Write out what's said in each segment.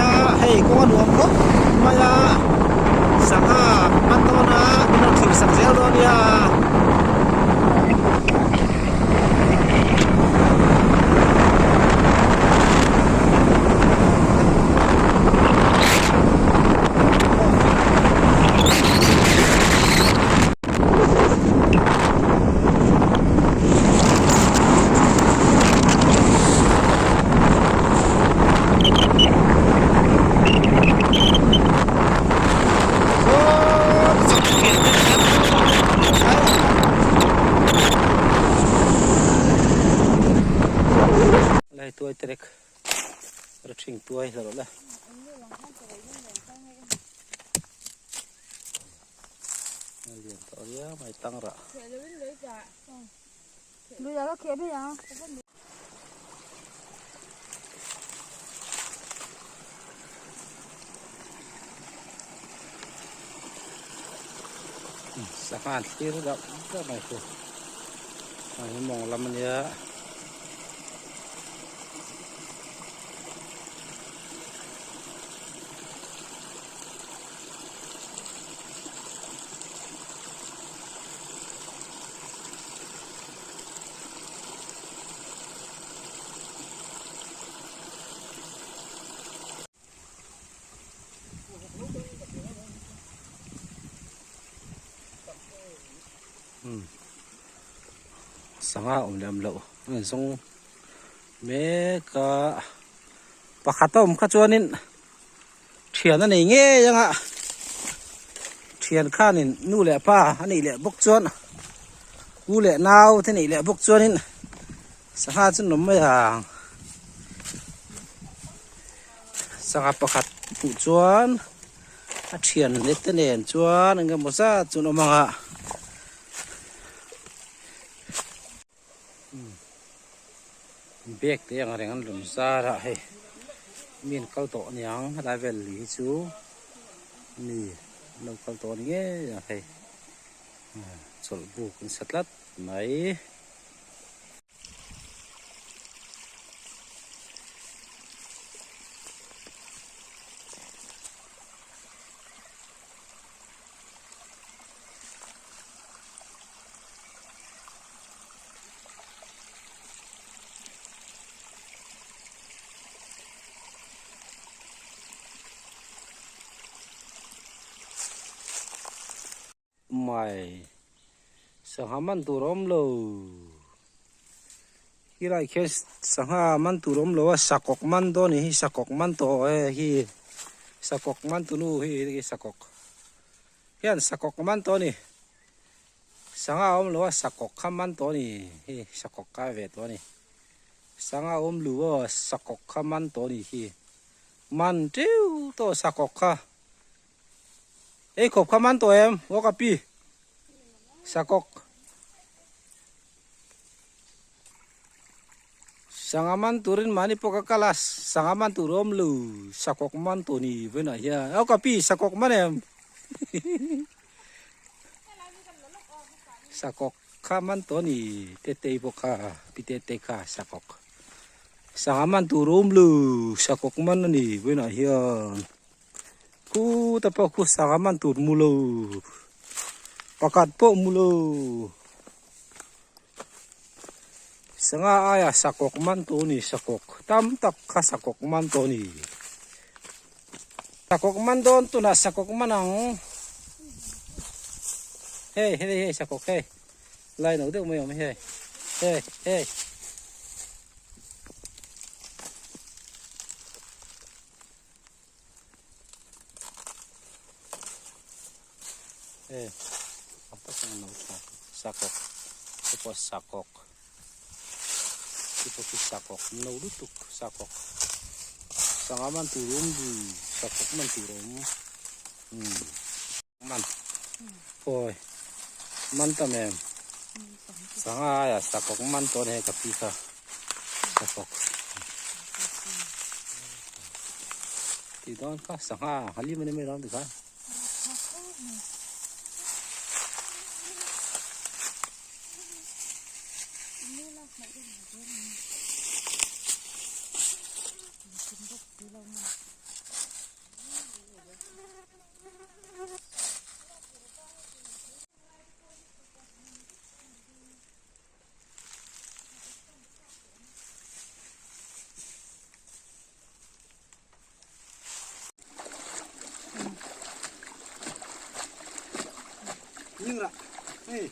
a, hei kawng a nuam khawp mai a, sangha man dawn a, min rawn thlir sak zel dawn nia. Lai tuai terek ra thing tuai hla rawh le. Lian tawh riau mai tang rah. Sangha an thlir deuh deuh mai chu hei mawng lam ania. Sangha awm leh awm loh a inzawng mek a pakhat a awm kha chuanin Thian a nei ngei ang a, thian khanin nu leh pa a neih leh bawk chuan u leh nau te neih leh bawk chuanin sangha chu an awm mai ang. Sangha pakhat hmuh chuan a thian leh te nen chuan eng emaw zat chu an awm ang a. Bag te ang reng an rawn zar a hei mi an kal tawh aniang helai vel lui hi chu mi an lo kal tawh a ni ngei ang hei chawlh buk an sa tlat mai. Mai sangha man tur a awm lo helai khian sangha man tur a awm lo a sakawk man dawn a ni hi sakawk man tawh e hi sakawk man tunu hi hei sakawk hian sakawk man tawh a ni. Sangha awm lo a sakawk kha man tawh a ni hi sakawk kai ve tawh a ni sangha awm lu aw sakawk kha man tawh a ni hi man teuh tawh sakawk kha ei khawp kha man tawh em aw ka pi sakawk sangha man turin mahni pawh ka kal a sangha man tur awm lo sakawk man tawh a ni vawiinah hian aw ka pi sakawk man em. Sakawk kha man tawh a ni tetei pawh kha pi tetei kha sakawk sangha man tur a awm lo sakawk man a ni vawiinah hian khuta pawh khu sangha man tur mu lo pakhat pawh mu lo sangha aia sakawk man tawh a ni sakawk tam tak kha sakawk man tawh a ni. Sakawk man dawn tunah sakawk man ang hei hei hei sakawk hei lai no deuh mai awm hei hei hei hei apa sang no tha sakawk te pawh sakawk Chu pawh chu sakawk no lutuk sakawk sangha man tur awm lui sakawk man tur a awm umm man khawi man ta mem sangha aia sakawk man tawh a ni hei ka pi kha sakawk tih dawn kha sangha halim a ni mai lo ang tikhan. Hming rah hei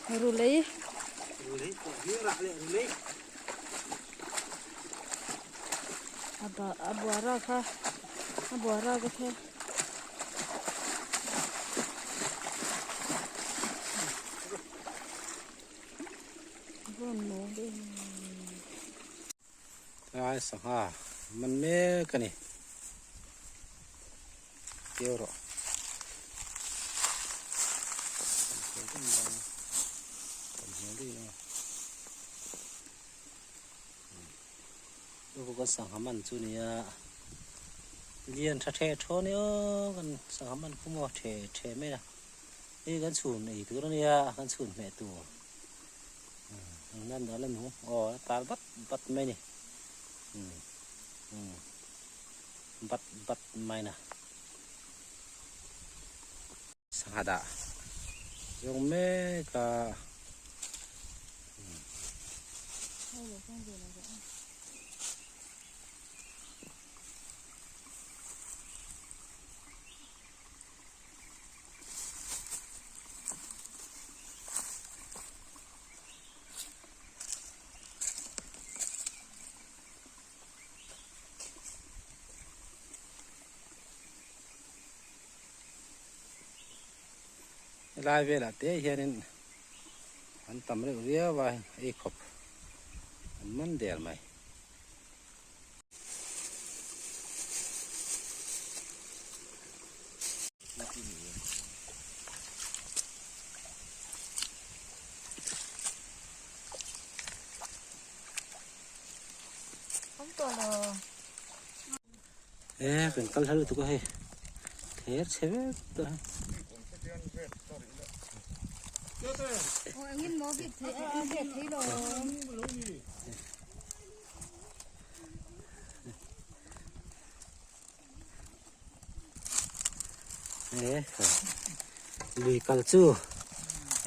hei Rulei. Rulei pawh hming rah leh rulei. A ba a buara kha a buara te kha. Tlai sangha man mek a ni keu rawh kan sangha man chu nia lian tha the thaw a ni aw kan sangha man khu maw the the mai a hei kan chhun ei tur a nia kan chhun hmeh tur. Nan dah la nung aw a tar bat bat mai ni bat bat mai na sangha dah zawng mek a. Helai velah te hianin an tam reuh viau a ei khawp an man der mai. E kan kal hal lutuk a hei thler chhe vek tawh a. E lui kal chu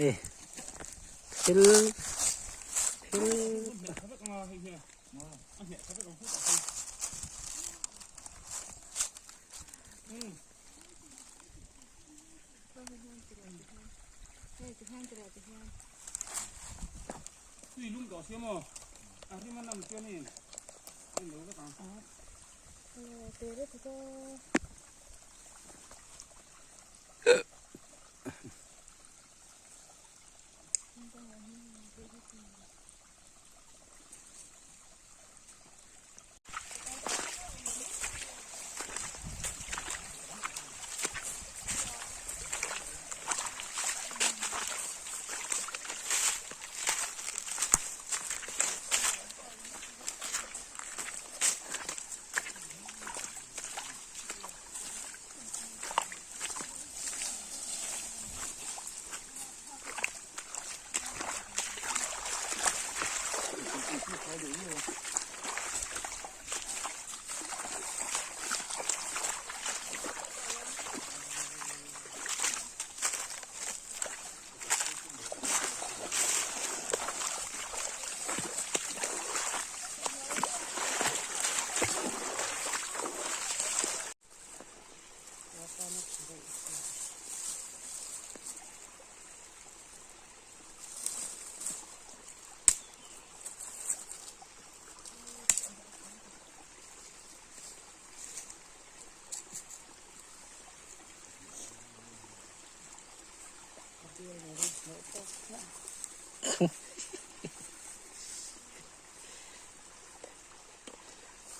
e thil thil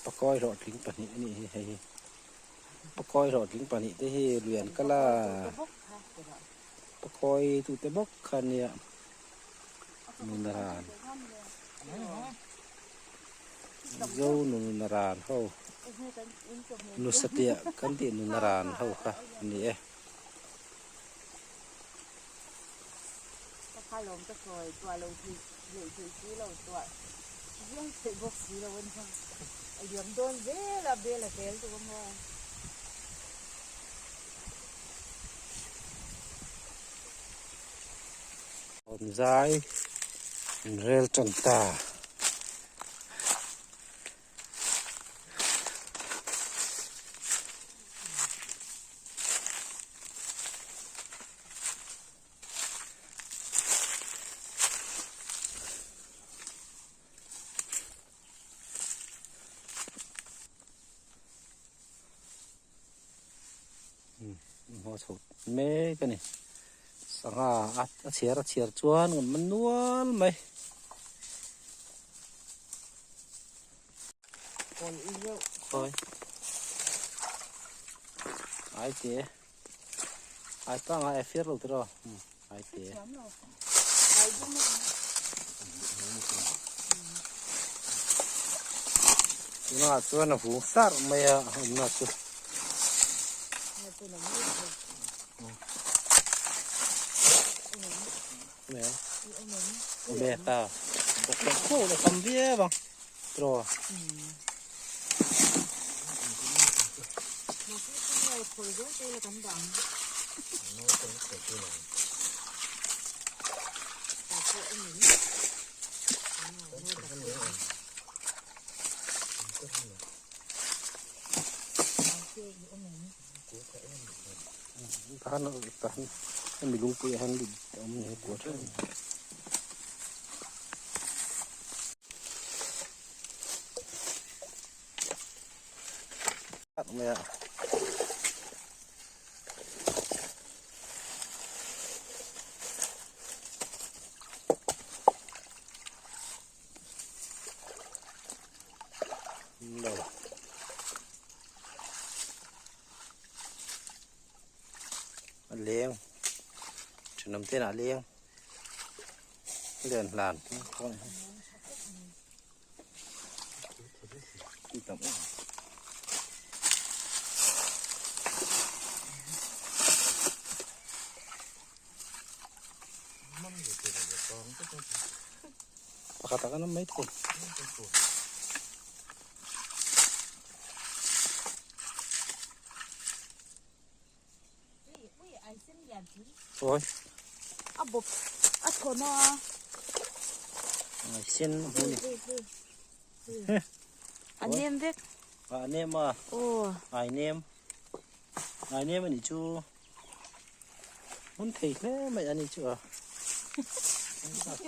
Pakawi hlawhtling pahnih a nih hi hei hi pakawi hlawhtling pahnih te hi lui an kal a pakawi tute bawk kha nia nunaran zo nunaran ho nusatiah kan tih nunaran ho kha a ni e. Awn zai an rel tan ta. Haw chho mek a ni. Sangha a chhiar a chhiar chuan kan man nual mai. Khawi. Ai te. Ai pa ngai a fir lo tiraw. Ai te. Tunah chuan a vung sar mai a awmna chu. Awm e ta. Bawk leh khuau la tam viau ang tiraw. Tahan tahan hemi lungpui ah hian lut a awm ni kua teuh a ni. A leng thenawm te ah leng len hlan pakhat ah kan awm mai thei. Ôi. A bawp a thawn a. Ai sen hmu ni. A nem vek. A nem a. Aw. Ai nem. Ai nem ani chu. Hun thei hle mai ani chu a.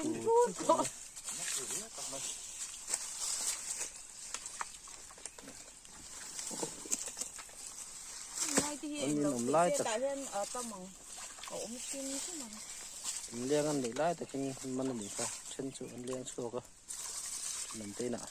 An in awm lai tak an leng an neih lai takin man a ni kha then chu an leng chhuak a lam te inah.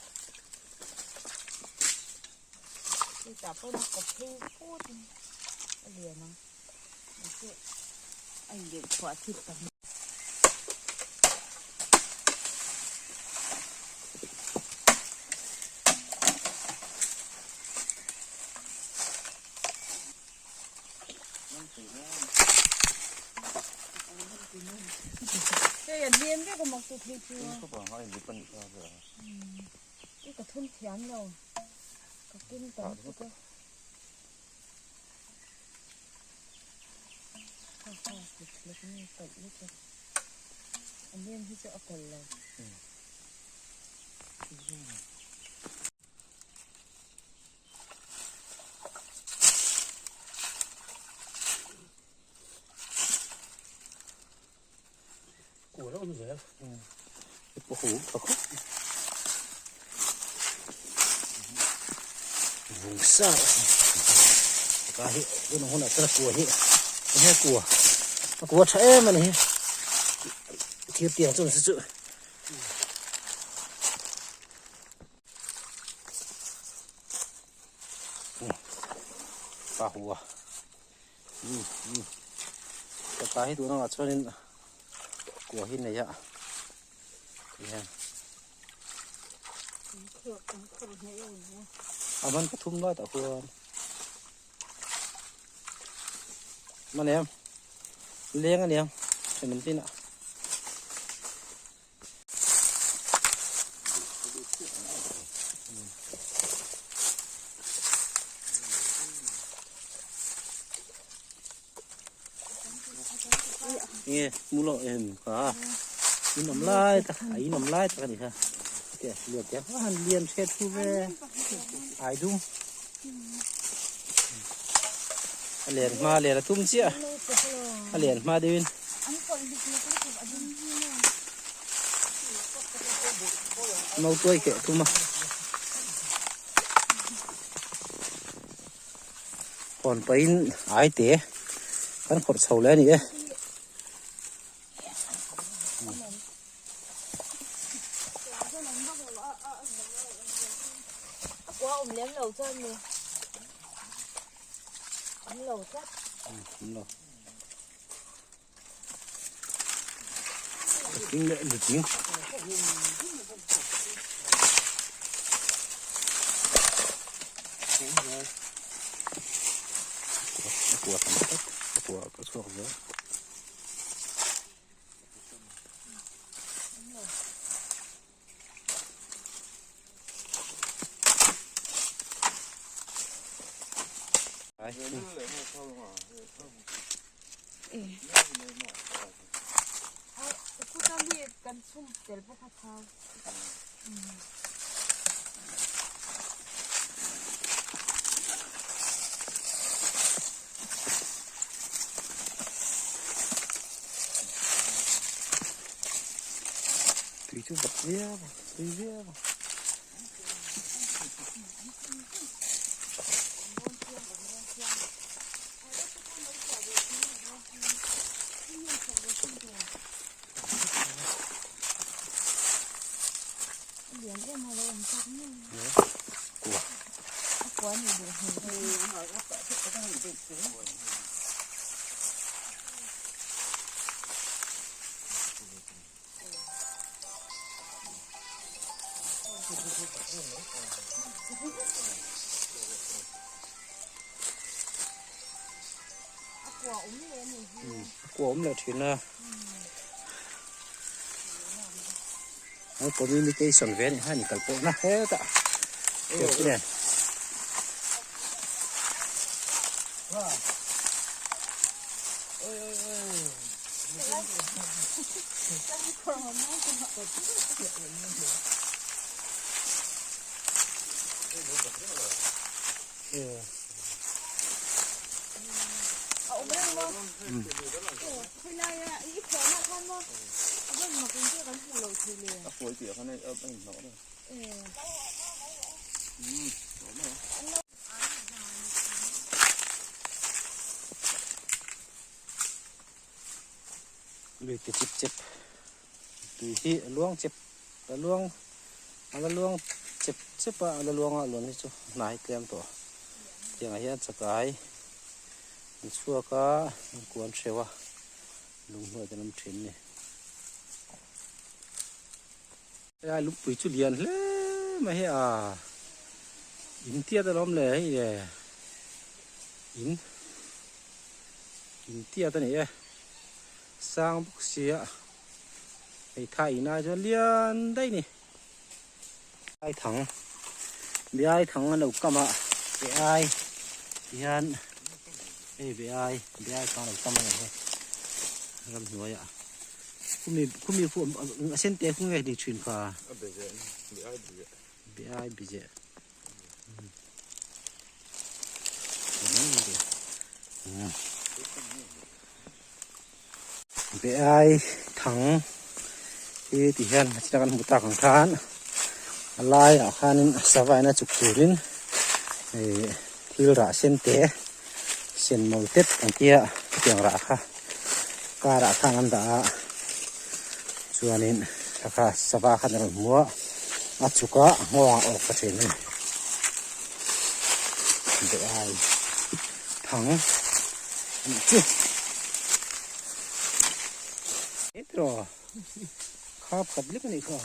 Vung sar ka hi tuna hunah chuan a kua hi enge a kua a kua tha em a ni hi thir tiang chuan se chu. Pa hua ka hi tuna ah chuanin kua hi nei a tihian a man pathum lai tah khuan man em leng a niang thenawm te inah. Nge mu lo em kha in awm lai tak a in awm lai tak a ni kha te lian te a han lian hriat thu ve ai dum a len hma len a tum chiah a len hma deuhin mau tuai keh tum a. Hawn pahin ai te kan khawrh chho leh a ni e. Patling leh nutling. A kua tam tlat a kua ka chhuak zel. Tui chu vawt viau a tui viau a. A kua awm leh thin a an communication ve a nih kha ni kal pawh na hetah hriat nen. Lui te chip chep tui hi a luang chep a luang a la luang chep chep a a la luang a luan hi chu hnai tlem tawh tiangah hian chakai an chhuak a an kuan hreuh a lung hnuai te an awm thin a ni. Helai lungpui chu lian hle mai hi a in tiat alawm le hei le in in tiat a ni e sang bawk sia hei tha in ai chuan lian daih a ni ai thang be ai thang an lo kam a be ai ti hian hei be ai be ai thang a lo kam a ni hei ramhnuaiah. Khumi khumi khu a sen te khu nge ni thin kha. A be zeh ni be ai be zeh. Be ai be zeh. Be ai thang hi ti hian a china kan hmu tak ang khan a laiah khanin sava in a chuk turin ih thil rah sen te sen mawi tep ang tia hetiang rah kha. Car ah khan an dah a chuanin thla kha sava khan a rawn hmu a a chuk a a nghawng ah a awk ta thin a ni be ai thang a nih chu hetiraw khap khat lek a nih kha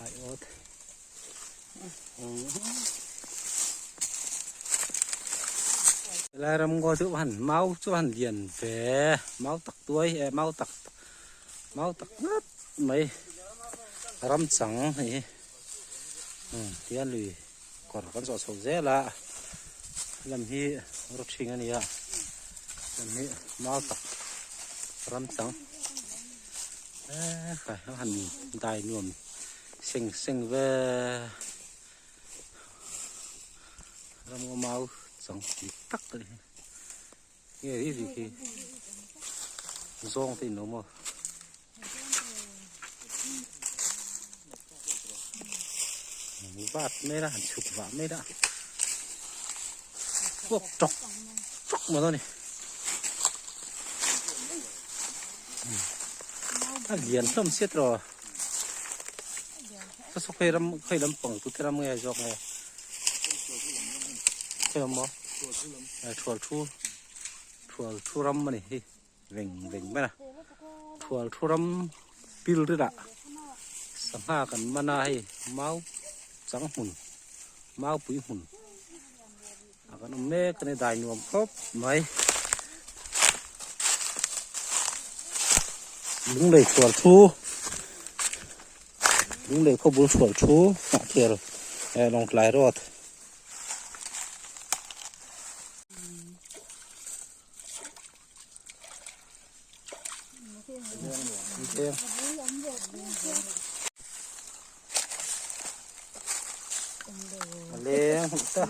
aiawt. Helai ramngaw chu han mau chu han lian ve mau tak tuai eh mau tak mau tak ngawt mai ram chang hei hi umm tihian lui kawr kan zawh chho zel a lam hi rawthing a ni a lam hi mau tak ram chang eh khai a han dai nuam. Seng seng ve ramngaw mau chang dik tak a ni nge ri ri khi zawng te in awm aw vat mai la han chhuk vah mai la. Puak tawk tawk mai dawn a ni. A lian hlawm sia tiraw. Saw saw khawi ram khawi lampang tute ram nge zawk nge. Khawi lam maw? Thual thu thual thu ram a ni hi veng veng mai a. Thual thu ram pil rit ah sangha kan man a hei mau chang hmun maupui hmun a kan awm mek a ni dai nuam khawp mai. Lunglei thual thu lunglei khaw bul thual thu hnahthel eh lawngtlai road. Leng ta.